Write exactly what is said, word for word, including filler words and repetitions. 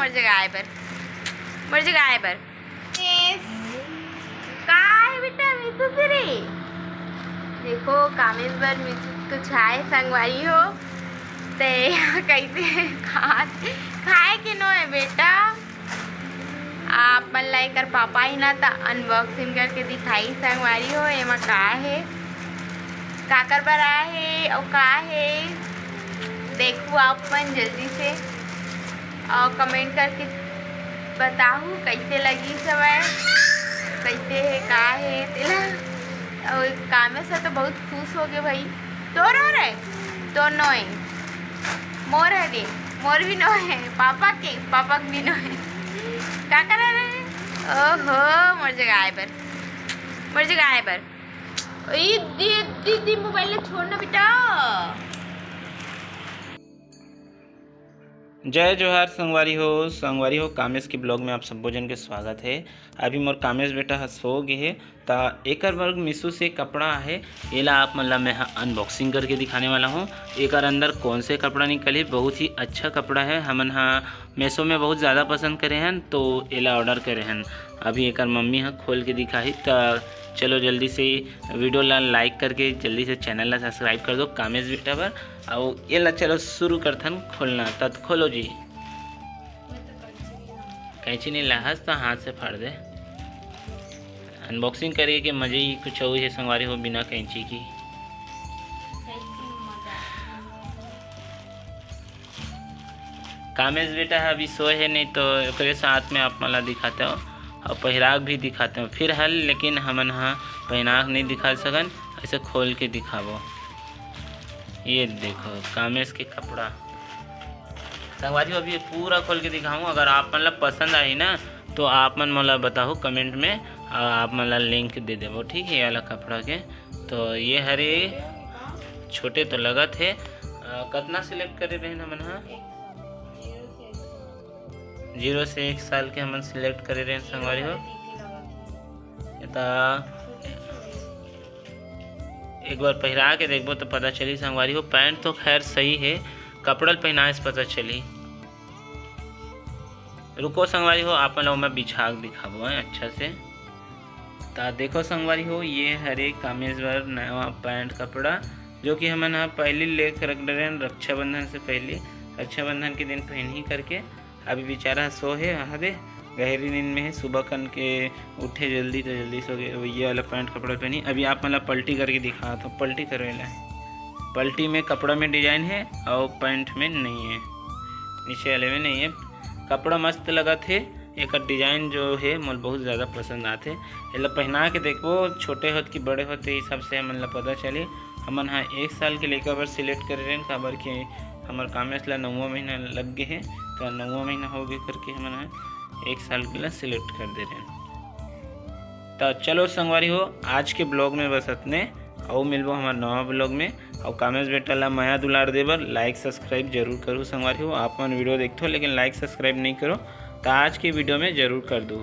जगह आए बर, मोर जगह आए बर। का है बेटा मीशू से रे? देखो, कामेश बर मीशू कुछ आए संगवारी हो, ते कैसे खा, खाए के नो है बेटा। आप मन ला एकर पापा ही ना त अनबॉक्सिंग करके दिखाई संगवारी हो, एमा का है, काकर बर आए है और का है, देखू आप मन जल्दी से और कमेंट करके बताहू कैसे लगी सवय, कैसे है, का है तेला। और कामेश तो बहुत खुश हो गए भाई। तोर हो रे, तो नोए, मोर है रे, मोर भी नोए, पापा के, पापा के भी नोए। का करे रे? ओहो, मोर जगह आए बर, मोर जगह आए बर। ई दी-, दीदी मोबाइल ला छोड़ ना बेटा। जय जोहार संगवारी हो, संगवारी हो, कामेश के ब्लॉग में आप सब्बो जन के स्वागत है। अभी मोर कामेश बेटा ह सो गे हे, त एकर बर मीशो से कपड़ा आहे, एला आप मन ला मैं ह अनबॉक्सिंग करके दिखाने वाला हूँ। एकर अंदर कौन से कपड़ा निकलही, बहुत ही अच्छा कपड़ा है। हमन ह मीशो में बहुत ज़्यादा पसंद करे हन, तो एला ऑर्डर करे हन। अभी एकर मम्मी ह खोल के दिखाही, त चलो जल्दी से वीडियो ला लाइक करके जल्दी से चैनल ला सब्सक्राइब कर दो कामेश बेटा बर। अउ एला चलो शुरू करथन खोलना। त खोलो जी। कैंची नहीं लाहस तो हाथ से फाड़ दे। अनबॉक्सिंग करे के मजे ही कुछ और है संगवारी हो, बिना कैंची की। कामेश बेटा ह अभी सोए है, नहीं तो ओकरे साथ में आप मन ला दिखाते हो और पहिराग भी दिखाते हो। फिर हल लेकिन हमन ह पहिनाग नहीं दिखा सकन, ऐसे खोल के दिखाबो। ये देखो कामेश के कपड़ा संगवारी हो, अभी पूरा खोल के दिखाऊँ। अगर आप मन ला पसंद आही ना तो आप मन मोला बताहू कमेंट में, और आप मन ला लिंक दे देबो, ठीक है, ये वाला कपड़ा के। तो ये हरे छोटे तो लगत है। अ, कतना सिलेक्ट करे रहे हमन ह? जीरो से एक साल के हमन सिलेक्ट करे रहे संगवारी हो। त एक बार पहिरा के देखबो तो पता चली संगवारी हो। पैंट तो खैर सही है, कपड़ा ल पहिनाए से पता चली। रुको संगवारी हो, आप मन ला ओमा बिछा के दिखाबो है अच्छा से। त देखो संगवारी हो, ये हरे कामेश बर नवा पैंट कपड़ा, जो कि हमन ह पहली लेके रख डरेन रक्षाबंधन से पहली, रक्षाबंधन के दिन पहनही करके। अभी बेचारा सो हे, हदे गहरी नींद में है। सुबह कन के उठे जल्दी तो जल्दी सो गए। ये वाला पैंट कपड़ा पहनी। अभी आप मन ला पलटी करके दिखात हो, पलटी करो एला। पलटी में कपड़ा में डिजाइन है और पैंट में नहीं है, नीचे वाले में नहीं है। कपड़ा मस्त लगत है, एकर डिजाइन जो है मोला बहुत ज़्यादा पसंद आथे। एला पहना के देखबो, छोटे होत कि बड़े होत, ये हिसाब से हमन ला पता चली। हमन ह एक साल के लइका बर सिलेक्ट करे रहेन, काबर कि हमर कामेश ला नौवां महीना लग गे हे, त नौवां महीना हो गे करके हमन ह एक साल के ला सिलेक्ट कर दे रहेन। त चलो संगवारी हो, आज के ब्लॉग में बस अतने, अउ मिलबो हमर नवा ब्लॉग में। अउ कामेश बेटा ला मया दुलार दे बर लाइक सब्सक्राइब जरूर करू संगवारी हो। आप मन वीडियो देखथो लेकिन लाइक सब्सक्राइब नहीं करो, त आज के वीडियो में जरूर कर दू।